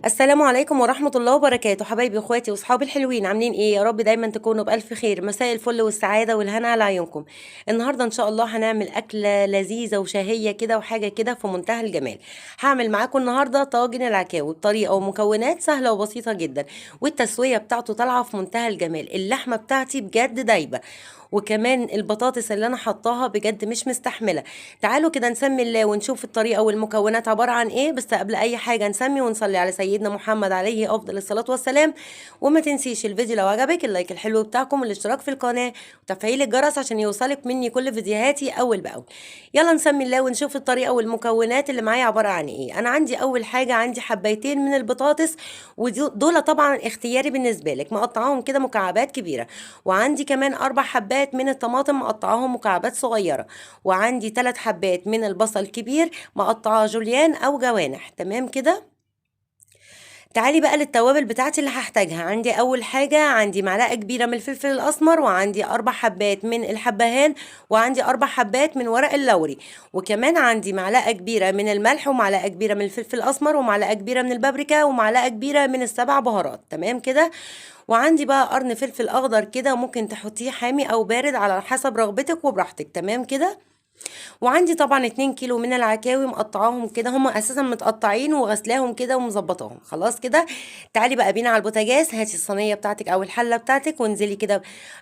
السلام عليكم ورحمة الله وبركاته. حبايبي اخواتي واصحابي الحلوين، عاملين ايه؟ يا رب دايما تكونوا بألف خير. مساء الفل والسعادة والهنا على عيونكم. النهاردة ان شاء الله هنعمل أكلة لذيذة وشهية كده وحاجة كده في منتهى الجمال. هعمل معاكم النهاردة طاجن العكاوي بطريقة ومكونات سهلة وبسيطة جدا، والتسوية بتاعته طالعة في منتهى الجمال. اللحمة بتاعتي بجد دايبة، وكمان البطاطس اللي انا حطاها بجد مش مستحمله. تعالوا كده نسمي الله ونشوف الطريقة والمكونات عبارة عن ايه. بس قبل اي حاجة نسمي ونصلي على سيدنا محمد عليه افضل الصلاة والسلام. وما تنسيش الفيديو لو عجبك ال like الحلو بتاعكم والاشتراك في القناة وتفعيل الجرس عشان يوصلك مني كل فيديوهاتي اول باول. يلا نسمي الله ونشوف الطريقة والمكونات اللي معايا عبارة عن ايه. انا عندي اول حاجة عندي حبايتين من البطاطس، ودول طبعا اختياري بالنسبة لك، مقطعاهم كده مكعبات كبيرة. وعندي كمان 4 حبات من الطماطم مقطعاهم مكعبات صغيرة، وعندي 3 حبات من البصل كبير مقطعاه جوليان او جوانح. تمام كده. تعالي بقى للتوابل بتاعتي اللي هحتاجها. عندي اول حاجة عندي معلقة كبيرة من الفلفل الاسمر، وعندي 4 حبات من الحبهان، وعندي 4 حبات من ورق اللوري، وكمان عندي معلقة كبيرة من الملح، ومعلقة كبيرة من الفلفل الاسمر، ومعلقة كبيرة من البابريكا، ومعلقة كبيرة من ال7 بهارات. تمام كده. وعندي بقى قرن فلفل اخضر كده، ممكن تحطيه حامي او بارد على حسب رغبتك وبراحتك. تمام كده. وعندي طبعا 2 كيلو من العكاوي مقطعاهم كده، هما اساسا متقطعين وغسلاهم كده ومظبطاهم خلاص كده. تعالي بقى بينا على البوتاجاز. هاتي الصينية بتاعتك او الحلة بتاعتك وانزلي كده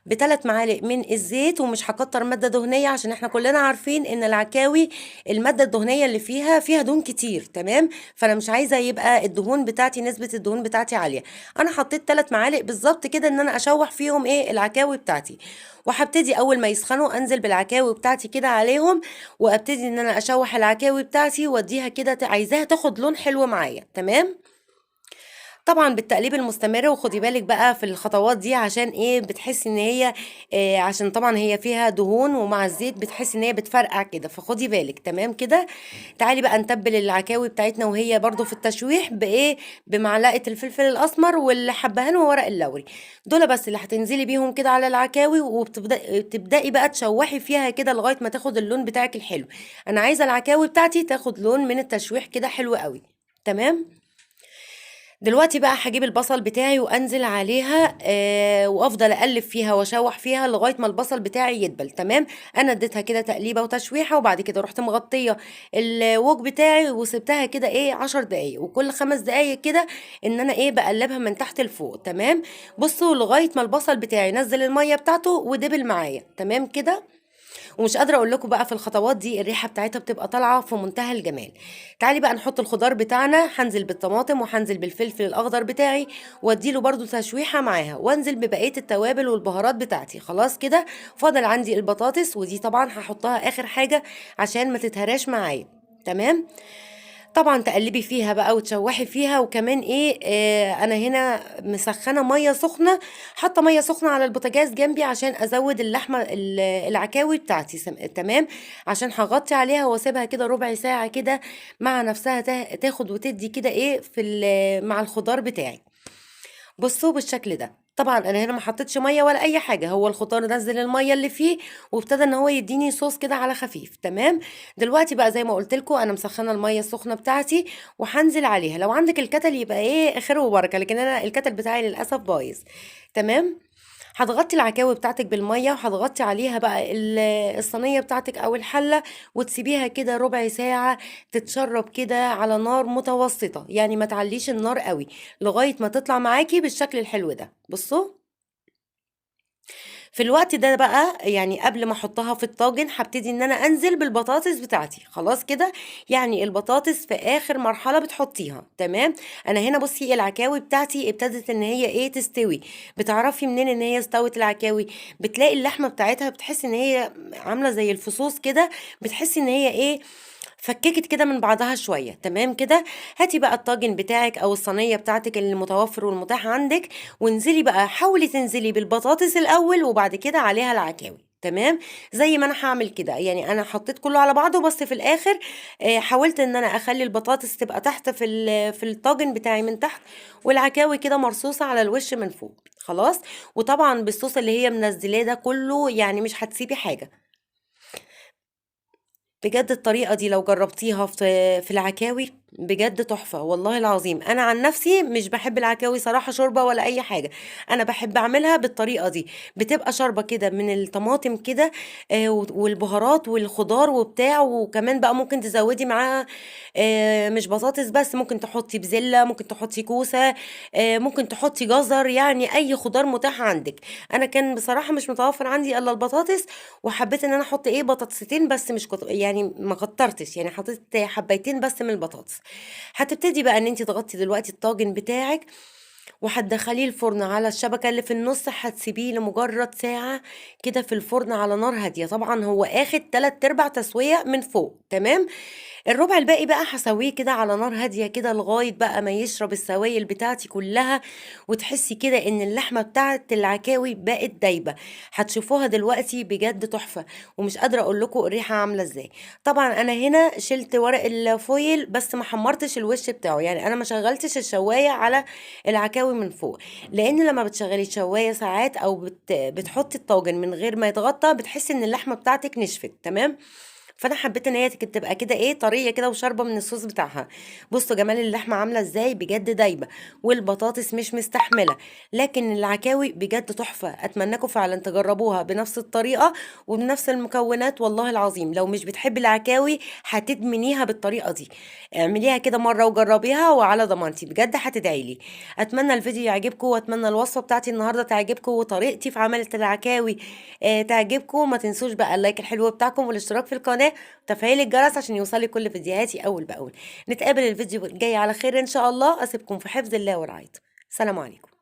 ب3 معالق من الزيت، ومش هكتر مادة دهنية عشان احنا كلنا عارفين ان العكاوي المادة الدهنية اللي فيها دهون كتير. تمام. فانا مش عايزه يبقى الدهون بتاعتي، نسبه الدهون بتاعتي عالية. انا حطيت 3 معالق بالظبط كده ان انا اشوح فيهم ايه العكاوي بتاعتي. وهبتدي اول ما يسخنوا انزل بالعكاوي بتاعتي كده عليهم، وابتدي ان انا اشوح العكاوي بتاعتي واديها كده، عايزاها تاخد لون حلو معايا. تمام. طبعا بالتقليب المستمر، وخدي بالك بقى في الخطوات دي عشان ايه، بتحسي ان هي عشان طبعا هي فيها دهون ومع الزيت بتحسي ان هي بتفرقع كده، فخدي بالك. تمام كده. تعالي بقى نتبل العكاوي بتاعتنا وهي برضو في التشويح بايه، بمعلقه الفلفل الاسمر والحبهان وورق اللوري. دول بس اللي هتنزلي بيهم كده على العكاوي، وبتبداي بقى تشوحي فيها كده لغاية ما تاخد اللون بتاعك الحلو. انا عايزه العكاوي بتاعتي تاخد لون من التشويح كده حلو قوي. تمام. دلوقتي بقى هجيب البصل بتاعي وانزل عليها، وافضل اقلب فيها واشوح فيها لغاية ما البصل بتاعي يدبل. تمام. انا اديتها كده تقليبه وتشويحه، وبعد كده رحت مغطيه الوك بتاعي وسبتها كده ايه 10 دقايق، وكل 5 دقايق كده ان انا ايه بقلبها من تحت لفوق. تمام. بصوا لغاية ما البصل بتاعي نزل المية بتاعته ودبل معايا. تمام كده. ومش قادرة اقول لكم بقى في الخطوات دي الريحة بتاعتها بتبقى طالعه في منتهى الجمال. تعالي بقى نحط الخضار بتاعنا. هنزل بالطماطم وهنزل بالفلفل الاخضر بتاعي واديله برده تشويحه معاها، وانزل ببقية التوابل والبهارات بتاعتي. خلاص كده. فاضل عندي البطاطس، ودي طبعا هحطها اخر حاجة عشان ما تتهراش معايا. تمام. طبعا تقلبي فيها بقى وتشوحي فيها. وكمان ايه، انا هنا مسخنه مية سخنة، حاطه مية سخنة على البوتاجاز جنبي عشان ازود اللحمة العكاوي بتاعتي. تمام. عشان هغطي عليها واسيبها كده ربع ساعة كده مع نفسها تاخد وتدي كده ايه في مع الخضار بتاعي. بصوا بالشكل ده. طبعا انا هنا ما حطيتش مية ولا اي حاجة، هو الخضار نزل المية اللي فيه وابتدى ان هو يديني صوص كده على خفيف. تمام. دلوقتي بقى زي ما قلت لكم انا مسخنه المية السخنة بتاعتي وهنزل عليها. لو عندك الكتل يبقى ايه خير وبركة، لكن انا الكتل بتاعي للاسف بايظ. تمام. هتغطي العكاوي بتاعتك بالمية، وهتغطي عليها بقى الصينية بتاعتك او الحلة، وتسيبيها كده ربع ساعة تتشرب كده على نار متوسطه، يعني ما تعليش النار قوي لغاية ما تطلع معاكي بالشكل الحلو ده. بصوا في الوقت ده بقى، يعني قبل ما احطها في الطاجن هبتدي ان انا انزل بالبطاطس بتاعتي. خلاص كده. يعني البطاطس في اخر مرحلة بتحطيها. تمام. انا هنا بصي العكاوي بتاعتي ابتدت ان هي ايه تستوي. بتعرفي منين ان هي استوت العكاوي؟ بتلاقي اللحمة بتاعتها بتحسي ان هي عامله زي الفصوص كده، بتحسي ان هي ايه فككت كده من بعضها شوية. تمام كده. هاتي بقى الطاجن بتاعك او الصينية بتاعتك اللي متوفر والمتاح عندك، وانزلي بقى، حاولي تنزلي بالبطاطس الاول وبعد كده عليها العكاوي. تمام. زي ما انا هعمل كده، يعني انا حطيت كله على بعضه، بس في الاخر حاولت ان انا اخلي البطاطس تبقى تحت في الطاجن بتاعي من تحت، والعكاوي كده مرصوصه على الوش من فوق. خلاص. وطبعا بالصوص اللي هي منزلاه ده كله، يعني مش هتسيبي حاجة. بجد الطريقة دي لو جربتيها في العكاوي بجد تحفة والله العظيم. انا عن نفسي مش بحب العكاوي صراحة شوربة ولا اي حاجة، انا بحب اعملها بالطريقة دي، بتبقى شوربة كده من الطماطم كده والبهارات والخضار وبتاع، وكمان بقى ممكن تزودي معاها مش بطاطس بس، ممكن تحطي بزلة، ممكن تحطي كوسة، ممكن تحطي جزر، يعني اي خضار متاح عندك. انا كان بصراحة مش متوفر عندي الا البطاطس، وحبيت ان انا احط بطاطستين بس، مش يعني ما كترتش، يعني حطيت حبيتين بس من البطاطس. هتبتدي بقى ان انت تغطي دلوقتي الطاجن بتاعك، وهتدخليه الفرن على الشبكة اللي في النص، هتسيبيه لمجرد ساعة كده في الفرن على نار هادية. طبعا هو اخد 3/4 تسوية من فوق، تمام. الربع الباقي بقى هسويه كده على نار هادية كده لغاية بقى ما يشرب السوائل بتاعتي كلها، وتحسي كده ان اللحمة بتاعت العكاوي بقت دايبة. هتشوفوها دلوقتي بجد تحفة، ومش قادرة اقول لكم الريحة عاملة ازاي. طبعا انا هنا شلت ورق الفويل بس ما حمرتش الوش بتاعه، يعني انا ما شغلتش الشواية على العكاوي من فوق، لان لما بتشغلي الشواية ساعات او بتحطي الطاجن من غير ما يتغطى بتحسي ان اللحمة بتاعتك نشفت، تمام. فانا حبيت ان هي تبقى كده طرية كده وشاربه من الصوص بتاعها. بصوا جمال اللحمة عامله ازاي، بجد دايبه، والبطاطس مش مستحمله، لكن العكاوي بجد تحفة. اتمناكم فعلا تجربوها بنفس الطريقة وبنفس المكونات، والله العظيم لو مش بتحبي العكاوي هتدمنيها بالطريقة دي. اعمليها كده مرة وجربيها وعلى ضمانتي بجد هتدعي لي. اتمنى الفيديو يعجبكم، واتمنى الوصفة بتاعتي النهارده تعجبكم، وطريقتي في عمل العكاوي، تعجبكم. ما تنسوش بقى اللايك الحلو بتاعكم والاشتراك في القناة وتفعيل الجرس عشان يوصلك كل فيديوهاتي اول باول. نتقابل الفيديو الجاي على خير ان شاء الله. اسيبكم في حفظ الله ورعايته. سلام عليكم.